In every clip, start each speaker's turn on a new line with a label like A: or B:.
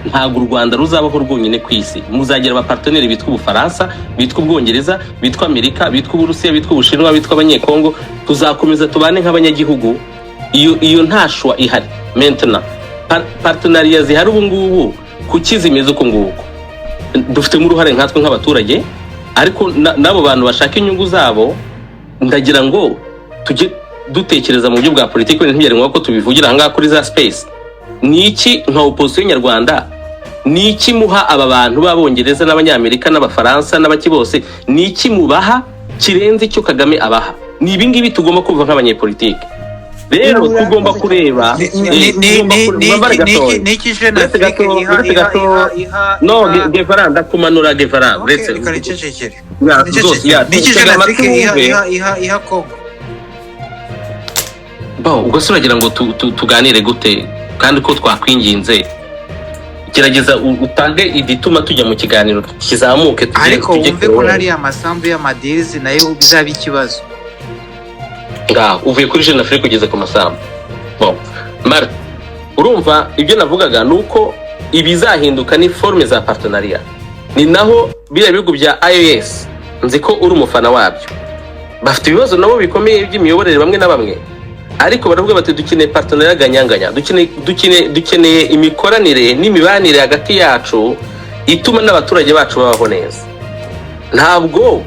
A: Ntabwo u Rwanda ruzabaho rwonyine ku isi. Muzagira abapartenaires bitwa Ubufaransa, bitwa Ubwongereza, bitwa Amerika, bitwa Uburusiya, bitwa Ubushinwa, bitwa Abanyekongo. Tuzakomeza tubane nk'abanyagihugu. Iyo nta choix ihari. Maintenant, partenariat zihari ubu ngubu, kuki zimeze uko nguko? Dufitemo uruhare nkatwe nk'abaturage, ariko n'abo bantu bashaka inyungu zabo. Ndagira ngo tujye dutekereza mu buryo bwa politiki. Wenda ntibyari ngombwa ko tubivugira ahangaha kuri za space. Ni iki nka opposition nyarwanda, ni iki muha aba bantu b'Abongereza n'Abanyamerika n'Abafaransa n'abaki bose? Ni iki mubaha kirenze icyo Kagame abaha? Ni ibi ngibi tugomba kumva nk'abanyepolitiki. Rero
B: Urakoze
A: tugomba
B: cyane.
A: kureba tugomba mbabare gatoya.
C: Ni iki Jeune
A: Uretse
C: Afrique
A: gato,
C: iha
A: uretse
C: iha
A: gato.
C: iha iha
A: No,
C: iha
A: Gevara, ndakumanura, Gevara.
C: Okay,
A: Uretse
C: reka nicecekere.
A: Ya, rwose, ya,
C: Ni iki
A: tega
C: Jeune
A: amatwi
C: Afrique iha
A: wumve.
C: iha Congo?
A: Bo, ubwo se uragira ngo tuganire gute kandi ko twakwinginze? Gerageza utange igituma tujya mu kiganiro kizamuke, tujye
C: Ariko
A: tujye
C: wumve ko
A: kure.
C: nariya masambu y'amadeals nayo bizaba ikibazo.
A: Ngaho uvuye kuri Jeune Afrique ugeze ku masambu. Bon, Martin, urumva ibyo navugaga ni uko ibizahinduka ni forme za partenariat. Ni naho biriya bihugu bya AES, nzi ko uri umufana wabyo, bafite ibibazo nabo bikomeye by'imiyoborere bamwe na bamwe, ariko baravuga bati: "Dukeneye partenariat gagnant-gagnant, dukeneye imikoranire n'imibanire hagati yacu ituma n'abaturage bacu babaho neza." Ntabwo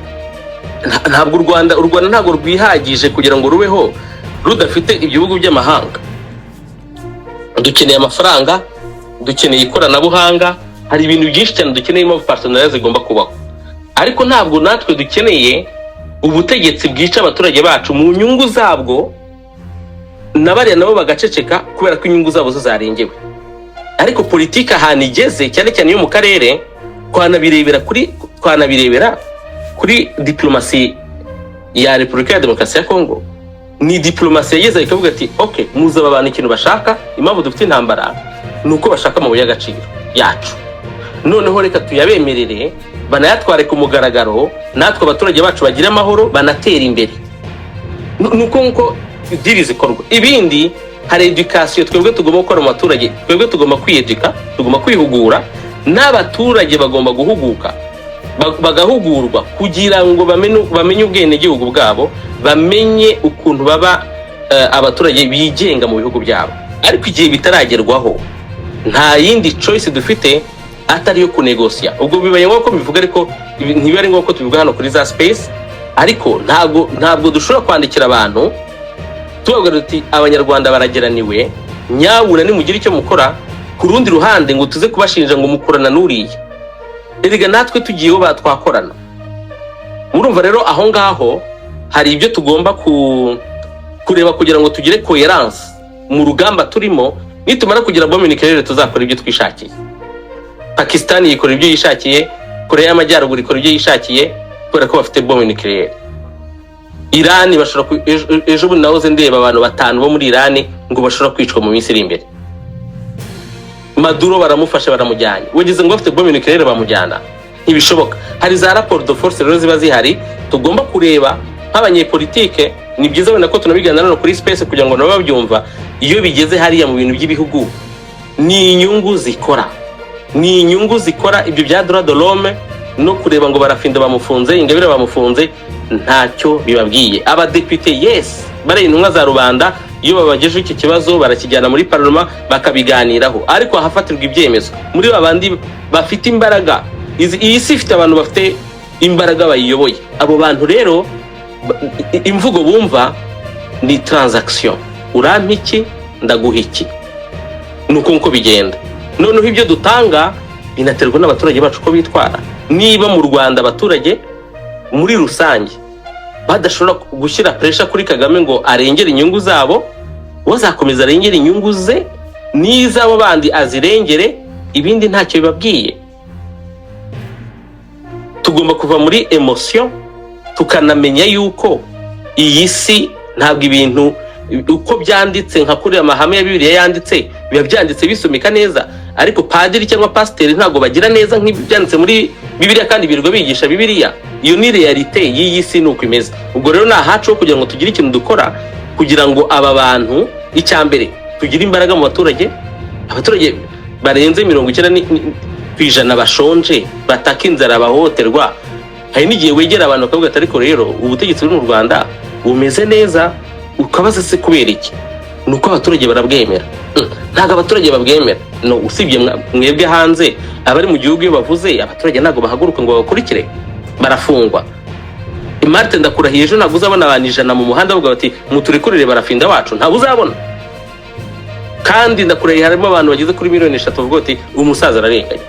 A: u Rwanda ntabwo rwihagije kugira ngo rubeho rudafite ibihugu by'amahanga. Dukeneye amafaranga, dukeneye ikoranabuhanga, hari ibintu byinshi cyane dukeneyemo partenariat zigomba kubaho, ariko ntabwo natwe dukeneye ubutegetsi bwica abaturage bacu mu nyungu zabwo, na bariya nabo bagaceceka kubera ko inyungu zabo zo zarengewe. Ariko politiki ahantu igeze, cyane cyane iyo mu karere, twanabirebera kuri diplomasi ya Repubulika ya Demokarasi ya Kongo. Ni diplomasi yageze ikavuga ati: "Ok, muzi aba bantu ikintu bashaka, impamvu dufite intambara ni uko bashaka amabuye y'agaciro yacu. Noneho reka tuyabemerere banayatware ku mugaragaro, natwe abaturage bacu bagire amahoro, banatera imbere." Ni uko nguko deal zikorwa. Ibindi, hari éducation twebwe tugomba gukora mu baturage. Twebwe tugomba kwiyeduka, tugomba kwihugura, n'abaturage bagomba guhuguka, bagahugurwa kugira ngo bamenye ubwenegihugu bwabo, bamenye ukuntu baba abaturage bigenga mu bihugu byabo. Ariko igihe bitaragerwaho, nta yindi choice dufite atari iyo kunegosiya. Ubwo bibaye ngombwa ko mbivuga, ariko ntibiba ari ngombwa ko tubivuga hano kuri za space. Ariko ntabwo dushobora kwandikira abantu tubabwira tuti: "Abanyarwanda barageraniwe, nyabuna nimugire icyo mukora," ku rundi ruhande ngo tuze kubashinja ngo mukorana n'uriya. Erega natwe tugiyeho twakorana. Murumva rero, aho ngaho hari ibyo tugomba kureba kugira ngo tugire cohérence mu rugamba turimo. Nitumara kugira bombe nucléaire, tuzakora ibyo twishakiye. Pakistan yikora ibyo yishakiye, Korea y'Amajyaruguru ikora ibyo yishakiye kubera ko bafite bombe nucléaire. Irani bashobora ejo bundi nahoze ndeba abantu batanu bo muri Irani ngo bashobora kwicwa mu minsi iri imbere. Maduro baramufashe, baramujyanye. Wageze ngo bafite bombe nucléaire bamujyana? Ntibishoboka. Hari za rapport de force rero ziba zihari tugomba kureba nk'abanyepolitike. Ni byiza wenda ko tunabiganira hano kuri space kugira ngo nabo babyumva. Iyo bigeze hariya mu bintu by'ibihugu, ni inyungu zikora, ni inyungu zikora. Ibyo bya droit de l'homme no kureba ngo Barafinda bamufunze, Ingabire bamufunze, ntacyo bibabwiye. Abadepite, yes, bariya intumwa za rubanda, iyo babagejeho iki kibazo barakijyana muri parlement bakabiganiraho, ariko hafatirwa ibyemezo muri ba bandi bafite imbaraga. Iyi si ifite abantu bafite imbaraga bayiyoboye. Abo bantu rero imvugo bumva ni transaction: urampa iki, ndaguha iki. Ni uko nguko bigenda. Noneho ibyo dutanga binaterwa n'abaturage bacu uko bitwara. Niba mu Rwanda abaturage muri rusange badashobora gushyira pressure kuri Kagame ngo arengere inyungu zabo, we azakomeza arengere inyungu ze n'iz'abo bandi azirengere, ibindi ntacyo bibabwiye. Tugomba kuva muri émotion, tukanamenya yuko iyi si ntabwo ibintu uko byanditse nka kuriya amahame ya Bibiliya yanditse biba byanditse bisomeka neza, ariko padiri cyangwa pasiteri ntabwo bagira neza nk'ibyanditse muri Bibiliya, kandi birirwa bigisha Bibiliya. Iyo ni réalité y'iyi si, ni uko imeze. Ubwo rero ni ahacu ho kugira ngo tugire ikintu dukora kugira ngo aba bantu, icya mbere, tugire imbaraga mu baturage. Abaturage barenze 90% bashonje, bataka inzara, bahohoterwa. Hari n'igihe wegera abantu bakavuga ati: "Ariko rero ubutegetsi buri mu Rwanda bumeze neza." Ukabaza se kubera iki? Ni uko abaturage barabwemera. Ntabwo abaturage babwemera, no usibye mwebwe hanze. Abari mu gihugu iyo bavuze, abaturage ntabwo bahaguruka ngo babakurikire, barafungwa. Martin, ndakurahiye, ejo ntabwo uzabona abantu 100 mu muhanda bavuga bati: "Muturekurire Barafinda wacu." Ntabwo uzabona. Kandi ndakurahiye, harimo abantu bageze kuri miliyoni 3 bavuga bati: "Umusaza ararenganye,"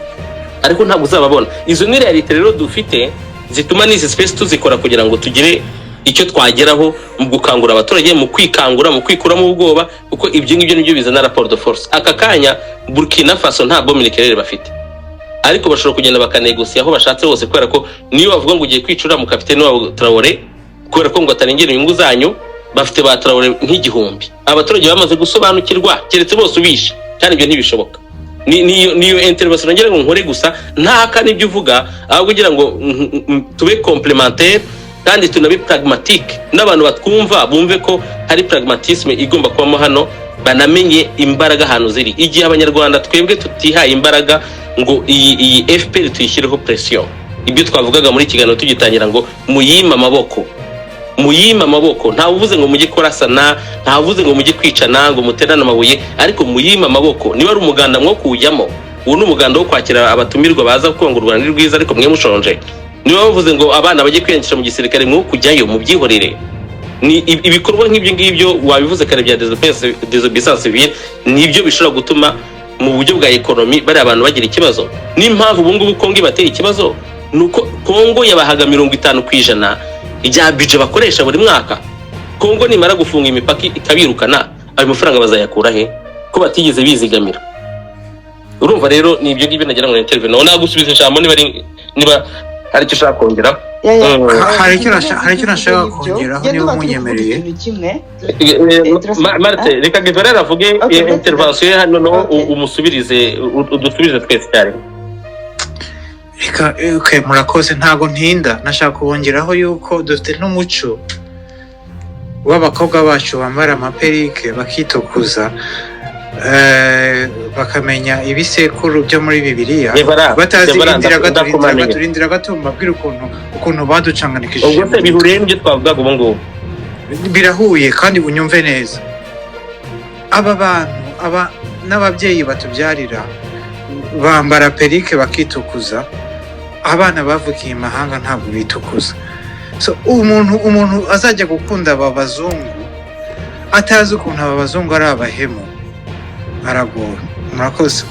A: ariko ntabwo uzababona. Izo ni réalité rero dufite zituma n'izi space tuzikora kugira ngo tugire icyo twageraho mu gukangura abaturage, mu kwikangura, mu kwikuramo ubwoba, kuko ibyo ngibyo nibyo bizana rapport de force. Aka kanya Burkina Faso nta bombe nucléaire bafite, ariko bashobora kugenda bakanegosiya aho bashatse hose, kubera ko niyo bavuga ngo ugiye kwicura mu kapiteni wabo Traore, kubera ko ngo atarengera inyungu zanyu, bafite ba Traore nk'igihumbi. Abaturage bamaze gusobanukirwa, keretse bose ubishe, kandi ibyo ntibishoboka. Niyo intervention ngira ngo nkore gusa, ntahaka n'ibyo uvuga, ahubwo ugira ngo tube complémentaire kandi tunabe pragmatique, n'abantu batwumva bumve ko hari pragmatisme igomba kubamo hano, banamenye imbaraga ahantu ziri. Igihe Abanyarwanda twebwe tutihaye imbaraga ngo iyi FPR tuyishyireho pression, ibyo twavugaga muri kiganiro tugitangira, ngo muyime amaboko, muyime amaboko, ntawe uvuze ngo mujye kurasana, ntawe uvuze ngo mujye kwicana, ngo muterane amabuye, ariko muyime amaboko. Niba ari umuganda mwo kuwujyamo, uwo ni umuganda wo kwakira abatumirwa baza kuvuga ngo u Rwanda ni rwiza, ariko mwe mushonje. Niba bavuze ngo abana bajye kwiyandikisha mu gisirikare, mwo kujyayo, mubyihorere. Ni ibikorwa nk'ibyo ngibyo wabivuze kare bya désobéissance civile, nibyo bishobora gutuma mu buryo bwa économie bariya abantu bagira ikibazo. N'impamvu ubu ngubu Kongo ibateye ikibazo ni uko Kongo yabahaga 50% rya budget bakoresha buri mwaka. Kongo nimara gufunga imipaka ikabirukana, ayo mafaranga bazayakura he ko batigeze bizigamira? Urumva rero ni ibyo ngibyo nagira ngo intervene. Nagusubiza ijambo niba hari icyo ushaka kongera.
B: Ya.
C: Hari icyo nashaka kongeraho niba munyemereye.
B: Ikintu kimwe.
A: Martin, reka Gevera avuge.
B: Okay,
A: intervention ye hano no umusubirize, udusubize twese cyane.
C: Reka, okay, murakoze, ntago ntinda. Nashaka kubongeraho yuko dufite n'umuco w'abakobwa bacu bambara ama perruque, bakitukuza, bakamenya ibisekuru byo muri Bibiliya
A: Gevera,
C: batazi.
A: Gevera,
C: Rindira gato, rindira
A: ndakumaniye.
C: gato, rindira gato, mbabwire ukuntu baducanganikishije.
A: Ubwo se bihuriye n'ibyo twavugaga ubu ngubu?
C: Birahuye, kandi unyumve neza. Aba bantu, aba n'ababyeyi batubyarira bambara perruque, bakitukuza. Abana bavukiye imahanga ntabwo bitukuza. So umuntu azajya gukunda aba bazungu atazi ukuntu aba bazungu ari abahemu, aragora. Murakoze.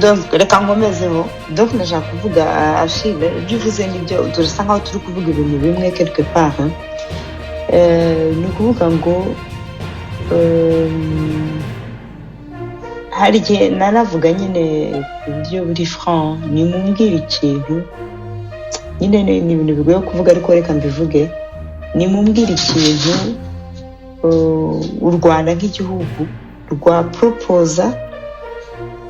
B: Donc reka nkomezeho. Donc ndashaka kuvuga, Achille, ibyo uvuze nibyo, turasa nkaho turi kuvuga ibintu bimwe quelque part, hein. Ni ukuvuga ngo hari igihe nanavuga nyine ku buryo buri franc, nimumbwire ikintu nyine, ni ibintu bigoye kuvuga, ariko reka mbivuge. Nimumbwire ikintu u Rwanda nk'igihugu rwa proposa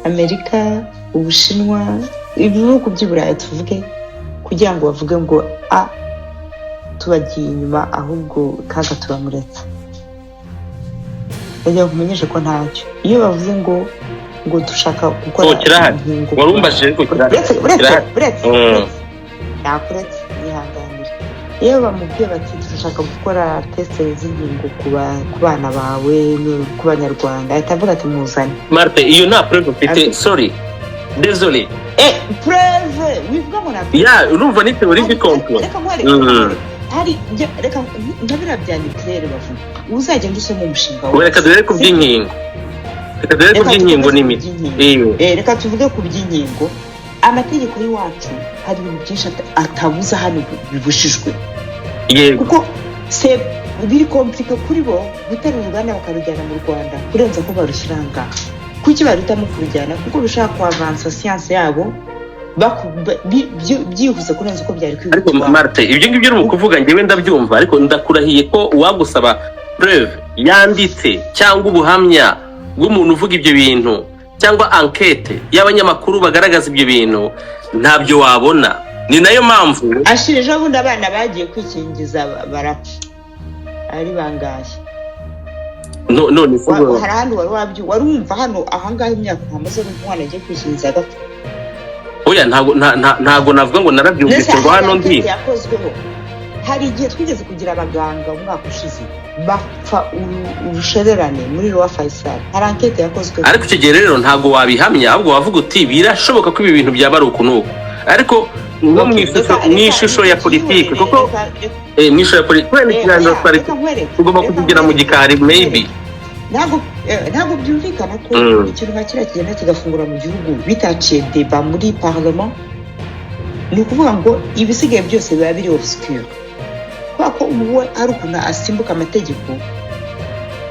B: Amerika, Ubushinwa, ibihugu by'i Burayi tuvuge, kugira ngo bavuge ngo a tubagiye inyuma, ahubwo kaga turamuretse. Ndagira ngo nkumenyeshe ko ntacyo. Iyo bavuze ngo dushaka gukora
A: Oh, kirahari.
B: inkingo
A: Wari umbajije, ariko kirahari.
B: Uretse, uretse,
A: Kirahari.
B: uretse, uretse, nakuretse, yihanganire. Iyo bamubwiye bati: "Turashaka gukora test z'inkingo ku bana bawe no ku Banyarwanda," ahita avuga ati: "Muzane."
A: Martin, iyo nta preuve ufite. Sorry, désolé.
B: Preuve wivuga ngo nta
A: Ya, urumva ni théorie du complot.
B: Reka nkwereke. Hari reka nka biriya bya nucléaire bavuga, uzagenda usoma umushinga
A: Ubu reka duhere ku by'inkingo, reka duhere ku
B: Reka
A: by'inkingo
B: tuvuge ku
A: n'imiti.
B: by'inkingo. Reka tuvuge ku by'inkingo. Amategeko y'iwacu hari ibintu byinshi atabuza hano bibujijwe, kuko se biri compliqué kuri bo gutera uruganda bakarujyana mu Rwanda kurenza ko barushyira aha ngaha. Kuki baruhitamo kurujyana? Kuko bishaka kwavansa siyanse yabo byihuse kurenza uko byari
A: Ariko
B: kwihutirwa.
A: Martin, ibyo ngibyo uri mu kuvuga njyewe ndabyumva, ariko ndakurahiye ko uwagusaba preuve yanditse cyangwa ubuhamya bw'umuntu uvuga ibyo bintu cyangwa enquête y'abanyamakuru bagaragaza ibyo bintu, ntabyo wabona. Ni nayo mpamvu
B: Ashira, ejo bundi abana bagiye kwikingiza barapfa ari bangahe?
A: None se
B: Hari ahandi wari wabyu wari wumva hano ahangaha imyaka hamaze umwana agiye kwikingiza agapfa?
A: Oya, ntabwo ntabwo navuga ngo narabyumvise ngo hano ndi.
B: Enquête yakozweho. Hari igihe twigeze kugira abaganga umwaka ushize bapfa urushererane muri Roi Faisal. Hari enquête yakozweho?
A: Ariko icyo gihe rero ntabwo wabihamya, ahubwo wavuga uti birashoboka ko ibi bintu byaba ari uku n'uku, ariko nko mu ishusho mu ishusho ya politiki, kuko mu ishusho ya politiki, kubera ikiganiro twari tugomba kukigira mu gikari maybe.
B: Ntabwo byumvikana ko ikintu nka kiriya kigenda kigafungura mu gihugu bitaciye débat muri parlement. Ni ukuvuga ngo ibisigaye byose biba biri obscure, kubera ko ubu we hari ukuntu asimbuka amategeko.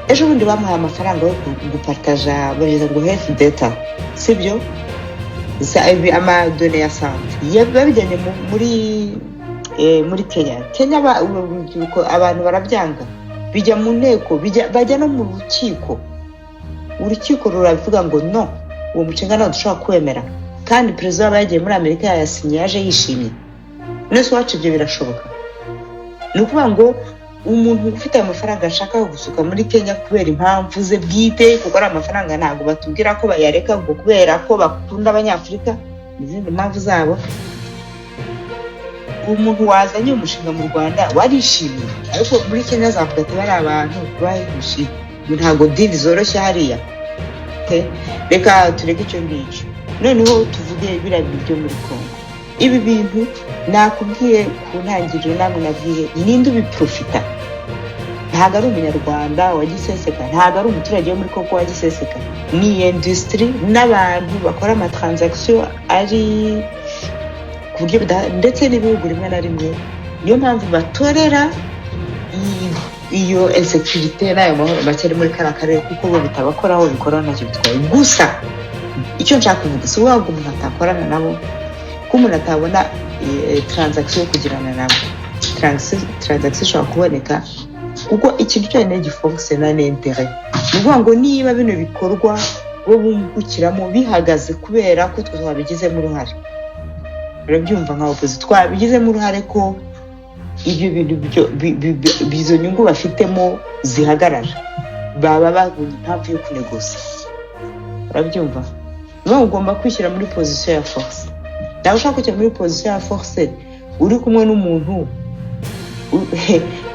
B: Ejo bundi bamuhaye amafaranga yo gupartaja, bageza ngo health data, sibyo? Amadonnées ya santé babijyanye muri Kenya. Kenya urubyiruko, abantu barabyanga, bijya mu nteko, bajya no mu rukiko. Urukiko ruravuga ngo no, uwo mushinga ntabwo dushobora kuwemera. Kandi perezida waba yagiye muri Amerika yayasinye, yaje yishimye. None iwacu ibyo birashoboka? Ni ukuvuga ngo umuntu ufite ayo mafaranga ashaka gusuka muri Kenya kubera impamvu ze bwite, kuko ari amafaranga, ntabwo batubwira ko bayareka ngo kubera ko bakunda Abanyafurika, izindi mpamvu zabo. Umuntu wazanye umushinga mu Rwanda warishimye, ariko muri Kenya azavuga ati bari abantu bahishimye. Ntabwo deal zoroshye hariya. Reka tureke icyo ngicyo, noneho tuvuge biriya bintu byo muri Congo. Ibi bintu nakubwiye ku ntangiriro, namwe nabwiye, ninde ubiprofita? Ntabwo ari Umunyarwanda wa giseseka, ntabwo ari umuturage wo muri Congo wa giseseka, ni industrie n'abantu bakora amatransactions ari ku buryo ndetse n'ibihugu rimwe na rimwe. Niyo mpamvu batorera iyo insécurité n'ayo mahoro make ari muri kariya karere, kuko bo bitabakoraho, bikora ntacyo bitwaye. Gusa icyo nshaka kuvuga, si ukuvuga ngo umuntu atakorana nabo, ko umuntu atabona transaction yo kugirana nabo. Transaction ishobora kuboneka, kuko ikintu cyonyine gifonctionna ni intérêt. Ni ukuvuga ngo niba bino bikorwa bo bungukiramo bihagaze kubera ko twe twabigizemo uruhare, urabyumva, nka opposition twabigizemo uruhare ko ibyo bintu izo nyungu bafitemo zihagarara, baba babonye impamvu yo kunegoza, urabyumva? Niba ugomba kwishyira muri position ya force, nawe ushaka kwishyira muri position ya force uri kumwe n'umuntu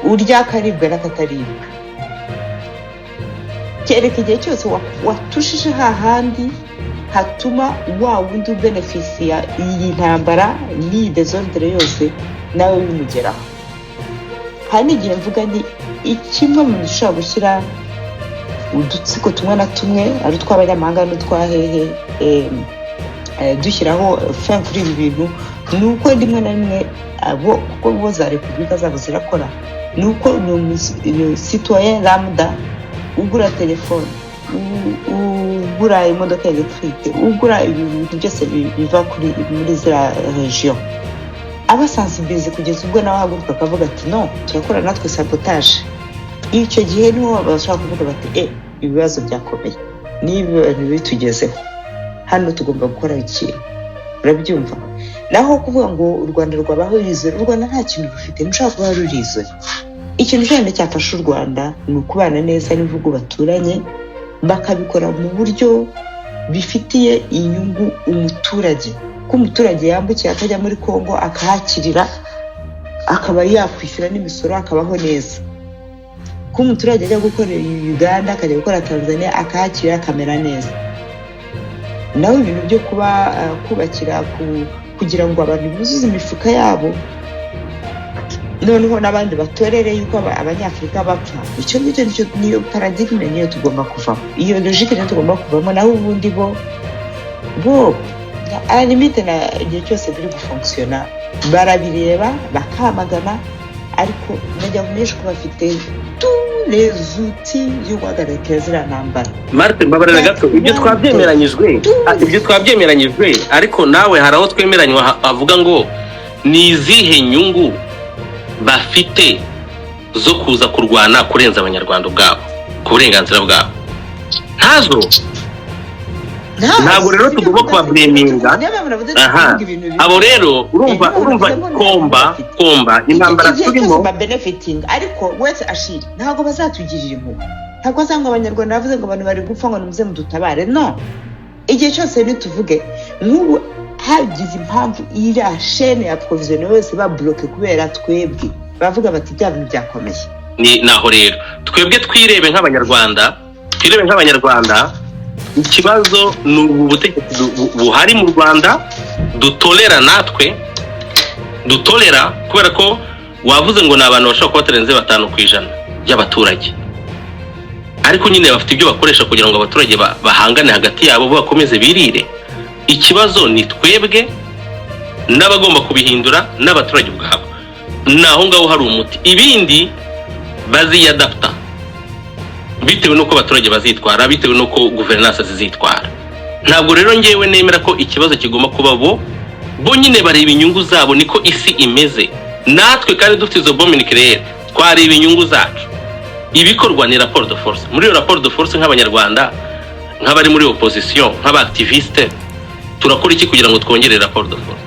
B: urya akaribwa n'akataribwa, kereka igihe cyose watushije hahandi hatuma wa wundi ubenefisiya iyi ntambara n'iyi désordre yose nawe bimugeraho. Hari n'igihe mvuga ni kimwe mu bishobora gushyira udutsiko tumwe na tumwe, ari utw'abanyamahanga n'utwa hehe, dushyiraho fin kuri ibi bintu, ni uko rimwe na rimwe abo, kuko bo za repubulika zabo zirakora, ni uko citoyen lambda ugura telefone, ugura imodoka électrique, ugura ibintu byose biva kuri muri ziriya région, aba sensibilisé kugeza ubwo nawe ahaguruka akavuga ati no, turakora natwe sabotage. Icyo gihe niho bashobora kuvuga bati e ibibazo byakomeye, niba ibintu bitugezeho hano tugomba gukora ikintu, urabyumva? Naho kuvuga ngo u Rwanda rwabaho isolé, u Rwanda nta kintu rufite, ntushobora kuba ruri isolé. Ikintu cyane cyafasha u Rwanda ni ukubana neza n'ibihugu baturanye, bakabikora mu buryo bifitiye inyungu umuturage, ko umuturage yambukiye akajya muri Congo akahakirira, akaba yakwishyura n'imisoro, akabaho neza, ko umuturage ajya gukorera Uganda, akajya gukora Tanzania, akahakirira, akamera neza. Nawe ibintu byo kuba kubakira kugira ngo abantu buzuze imifuka yabo, noneho n'abandi batorere yuko Abanyafurika bapfa, icyo ngicyo niyo paradigme, niyo tugomba kuvamo, iyo logique niyo tugomba kuvamo. Naho ubundi bo à la limite na igihe cyose biri gufonctionna barabireba bakamagana, ariko najya kumenyesha ko bafite tous les outils yo guhagarika ziriya ntambara.
A: Marthe, mbabarira gato, ibyo twabyemeranyijwe, ibyo twabyemeranyijwe, ariko nawe hari aho twemeranywa avuga ngo ni izihe nyungu bafite zo kuza kurwana kurenza Abanyarwanda ubwabo ku burenganzira bwabo? Ntazo. Ntabwo rero tugomba kubablaminga. Aha abo rero urumva komba intambara
B: igihe cyose
A: turimo
B: babenefitinga, ariko wese ashira, ntabwo bazatugirira impuhwe. Ntabwo asanga Abanyarwanda bavuze ngo abantu bari gupfa, ngo nimuze mudutabare. No igihe cyose nituvuge nk'ubu hagize impamvu iriya chaîne ya approvisionnement yose babloqué kubera twebwe, bavuga bati bya bintu byakomeye.
A: Ni naho rero twebwe twirebe nk'Abanyarwanda, twirebe nk'Abanyarwanda. Ikibazo ni ubu butegetsi buhari mu Rwanda dutorera, natwe dutorera, kubera ko wavuze ngo ni abantu bashobora kuba batarenze 5% by'abaturage, ariko nyine bafite ibyo bakoresha kugira ngo abaturage bahangane hagati yabo, bo bakomeze birire. Ikibazo ni twebwe n'abagomba kubihindura n'abaturage ubwabo. Ni aho ngaho hari umuti. Ibindi baziyadapta bitewe n'uko abaturage bazitwara, bitewe n'uko gouvernance zizitwara. Ntabwo rero ngewe nemera ko ikibazo kigomba kuba bo. Bo nyine bareba inyungu zabo, niko isi imeze. Natwe kandi dufite izo bombe nucléaire twareba inyungu zacu. Ibikorwa ni rapport de force. Muri iyo rapport de force, nk'Abanyarwanda, nk'abari muri opposition, nk'aba activiste, turakora iki kugira ngo twongere rapport de force?